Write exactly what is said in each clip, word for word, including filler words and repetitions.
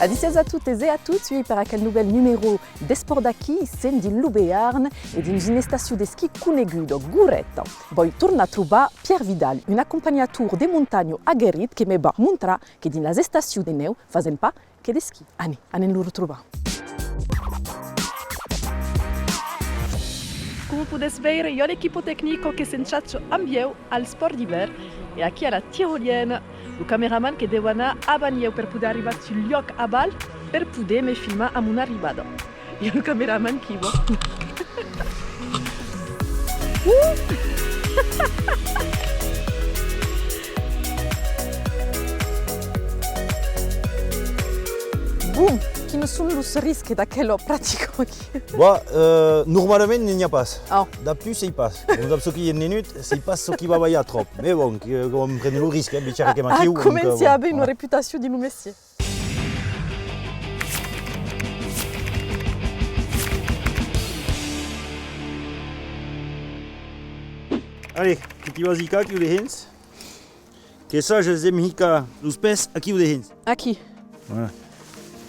Adissiatz a totes e a tots, uèi per aquel novèl numèro d'Espòrt d'aquí, sèm dins lo Bearn e dins una estacion d'esquí coneguda, Goreta. Vòi tornar trobar Pierre Vidal, un acompanhator de montanha aguerrit que me va montrar que dins las estacions de nèu fasèm pas que d'esquí. Anem, anem lo retrobar. Coma podètz veire, i a l'equipa tecnica que s'enchacha amb ieu al Sport d'Ivèrn e aquí a la Tirolièna. Lo cameraman que deu anar abans ieu per poder arribar sul luòc aval per poder me filmar a mon arribada. I a lo cameraman qui va. Bon, quins son los risques d'aquela practica aquí? Bah, euh, normalament n'i a pas. Ah. Dab tu sei pas. Bon, dab çò qui en nenut, sei pas çò qui va balhar tròp. Mès bon, que, que vam prene lo risque, eh, bichar que m'aquiu. Ah, comenci a aver una reputacion dins lo mestier. Allez, que t'i vas hicar aquiu dehens. Que sages d'em hicar los pès aquiu dehens. Aquí. Voilà.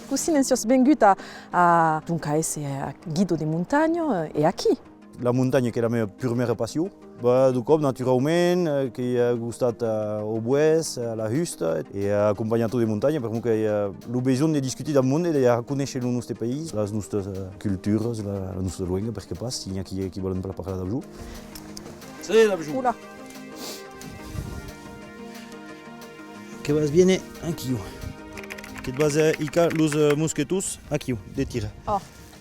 Cossí ne'n siás vengut a, a, donc, a èsser, eh, guida de montanha, eh, e aquí? La montanha qu'es la mea purmèra passion. Bah, de còp, naturaument, eh, qu'èi, eh, gostat, eh, au boès, a la husta, e acompanhator de montanha, per'mor qu'èi, eh, lo besonh de discutir dab monde, de conéisher lo noste país, las nostas, eh, culturas, la, la nosta luenga, perqué pas, s'i n'i a qui, qui vòlen pas parlar dab jo. Salut, dab jo. Ola. Que vas viéner aquiu. Que te vas, eh, hicar los, eh, mosquetons aquiu, de tira. Oh.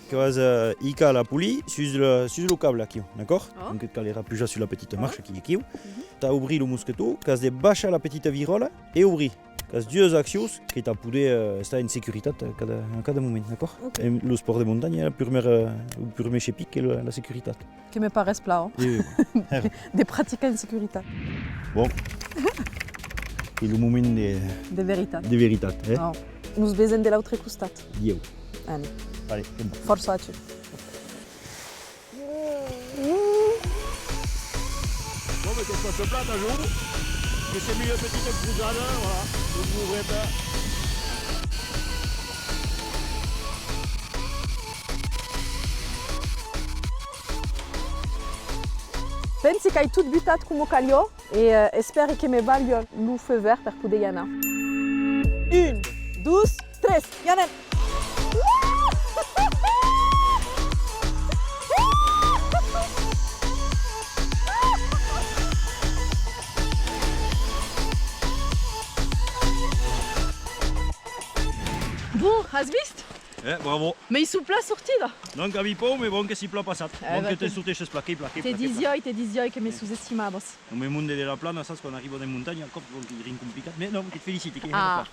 Que vas, eh, hicar la polia sus le, sus lo cable aquiu, d'acòrd? Oh. Donc, te calerà pujar sus la petita marcha qui ei aquiu. Mhm. Tà obrir lo mosqueton, qu'as de baishar la petita viròla e obrir. Qu'as duas accions que tà poder, eh, estar en securitat a cada, a cada moment, d'acòrd? Ok. E lo espòrt de montanha, la purmèra, lo purmèr chepic qu'es la, la securitat. Que me pareis plan, eh? Oui, oui. De practicar en securitat. Bon. E lo moment de... De veritat. De veritat, eh? Oh. Nos vesèm de l'autre costat. Ieu. Allez. Allez, bon. Fòrça a tu. Bon, ben, qu'es pas plan, un jour. Que c'est mieux, petite cruzada, voilà. Une ouvrette. Pensi qu'ai tot butat coma caliá e, eh, espèri que me balha lo feu verd per poder i anar. Un, dos, tres, i anem! Bon, as vist? Eh, bravo. Mès i soi plan sortida. Donc, avi paur, mès bon que sii plan passat. Eh, bon que te sorteixes plan, qu'ei plan, qu'ei plan, qu'ei plan. Te disiái, te disiái que me sosestimavas. Lo monde de la plana, saps, quan arriban en montanha, un còp, bon, qu'ei ren complicat. Mès non, que te feliciti, qu'ei plan.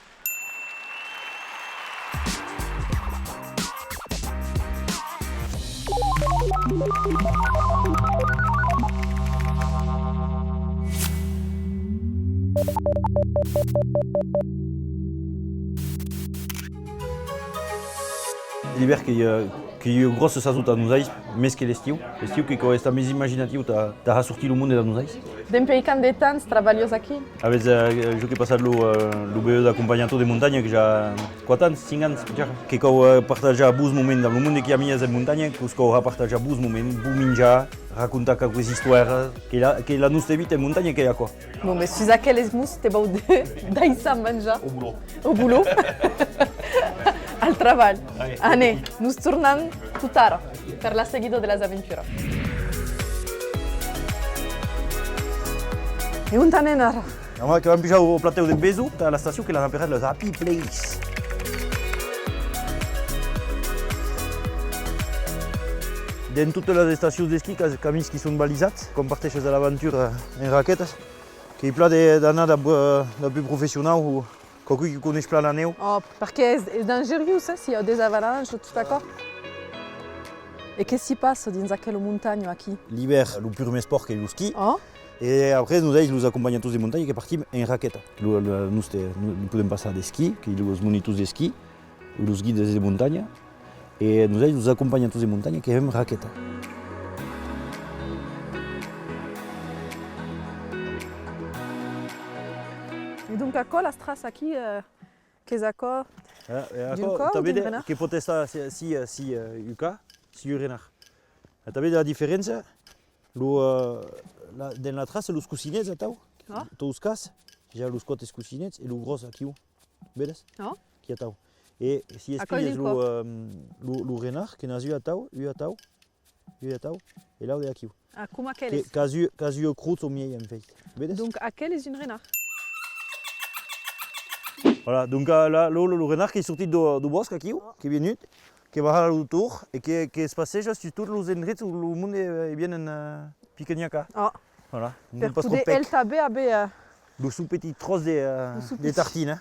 L'ivèrn qu'ei, eh, qu'ei ua gròssa sason tà nosais, mès que l'estiu. L'estiu que cau estar mès imaginatiu tà, tà har sortir lo monde dab nosais. Dempuèi quant de temps trabalhas aquí? Avètz, eh, jo qu'èi passat lo, eh, lo B E d'acompanhator de montanha que ja quate ans, cinc ans, ja. Que cau, eh, partatjar bons moments dab lo monde qui amias en montanha, que'us cau har partatjar bons moments, bon minjar, racontar quauquas istoèras, que la, que la nosta vita en montanha qu'ei aquò. Bon, mès sus aqueles mots te vau de-, daissar manjar. Au boulot. Au boulot. Al trabalh. Allez. Anem, nos tornam totara per la seguida de las aventuras. E ont anem ara? Ara que vam pujar au platèu d'en Beso, tà l'estacion que l'an aperat las Happy Place. Dens totas las estacions d'esquí, qu'as camins qui son balisats, quan parteixes a l'aventura en raqueta. Qu'ei plan de, d'anar dab, eh, dab un professionau o quauqu'un qui coneis plan la nèu. Oh, perqué es, es dangeriós, eh, s'i a des avalanches, tot aquò. E qué s'i passa dins aquela montanha aquí? L'ivèrn, lo purmèr espòrt qu'ei lo esquí. Oh. E après, nosais, los acompanhators de montanha, que partim en raqueta. Lo, lo, noste, no, no podem passar d'esquí, qu'ei los monitors d'esquí, los guides de montanha. E nosais, los acompanhators de montanha, que hèm raqueta. E donc aquò, las traças aquí, eh, qu'es aquò? Eh, e aquò, tanben de, que pòt estar si, si, eh, si, eh, un can, si un renard. E tanben de la diferéncia, lo, eh, la, dens la traça, los cosinets atau, tots los cans, i a los quate cosinets e lo gròs aquiu, vedes? Qu'i a atau. E si espias lo, eh, lo, lo renard, que n'as un atau, un atau, un atau, e l'aute aquiu. Ah, coma aqueles. Qu'as un, qu'as un crotz au miei, en fait. Vedes? Donc, aquel es un renard. Voilà, donc, eh, la, lo, lo, lo renard qu'ei sortit deu, deu bòsc aquiu, qu'ei venut, que va har lo torn e que, que's passeja sus tots los endrets ont lo monde, eh, i vien, eh, piqueniacar. Voilà, donc pas tròp pèc. Per poder el tanben aver, eh, lo son petit tròç de, eh, de tartina.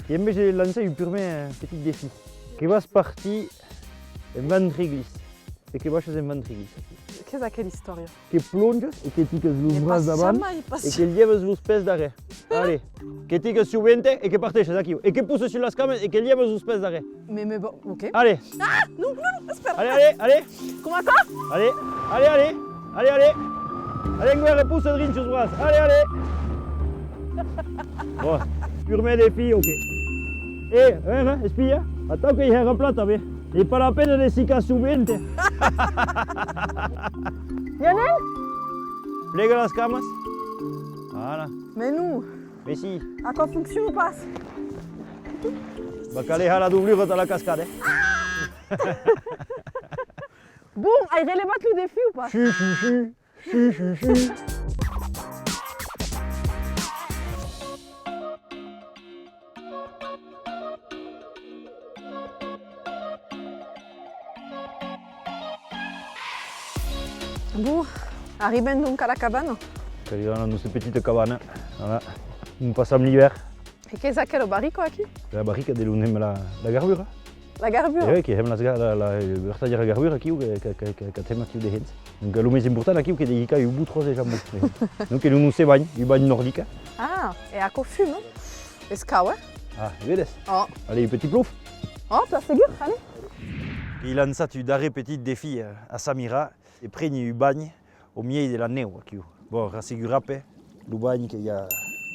E en vese de lançar un prumèr, eh, petit defi. Que vas partir en ventre glís e que baishas en ventre glís. Qu'es aquela istòria? Que plonjas e que tiques los braç davant e que lièves los pès darrèr. Allez, que tiques suu vente e que parteixes aquiu e que pusses sus las camas e que lièves los pès darrèr. Mais, mais bon, ok. Allez. Ah, non, non, non, espèra. Allez, allez, allez. Coma aquò? Allez, allez, allez. Allez, allez. Allez, enqüèra, pussa drin sus braç. Allez, allez. Bon, prumèr defi, ok. E, eh, eh, espia. Atau que i hèra plan tanben. Ei pas la pena de sicar suu vente. Lionel? Plega las camas. Voilà. Mais non. Mais si. Aquò fonciona pas. Va caler har la doblura tà la cascada, eh? Bon, ai relevat lo defi o pas? Si, si, si. Si, si, si. Bon, arribem donc a la cabana? Qu'arribam a la nosta petita cabana. Voilà. Ont passam l'ivèrn. E qu'es aquela barrica aquí? La barrica de l'ont hèm la, la garbura. La garbura? E oui, que hèm las ga-, la, la, eh, vertadièra garbura aquiu, que, que, que, que, qu'at hèm aquiu dehens. Donc, lo mès important aquiu, que dedicar un bon tròç de jambon dehens. Donc, que lo noste banh, un banh nordic. Ah, e aquò fuma? Es cau, eh? Ah, e vedes? Oh. Allez, un petit plof. Oh, per segur, allez. Qu'ei lançat un darrèr petit defi, eh, a Samira. E preni un banh au miei de la nèu, aquiu. Bon, rasseguratz, lo banh que i a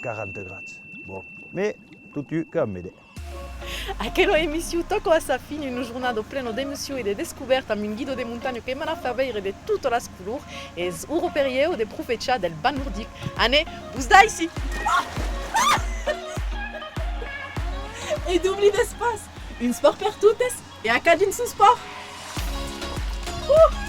quaranta grads. Bon, mes totun qu'am de. Aquela emission tòca a sa fin, una jornada plena d'emocions e de descobèrtas amb un guida de montanha que m'a fach veire de totas las colors e es ora per ieu de profechar del banh nordic. Anem, vos daissi! E doblidetz pas, un espòrt per totes e a cadun son espòrt! Uh!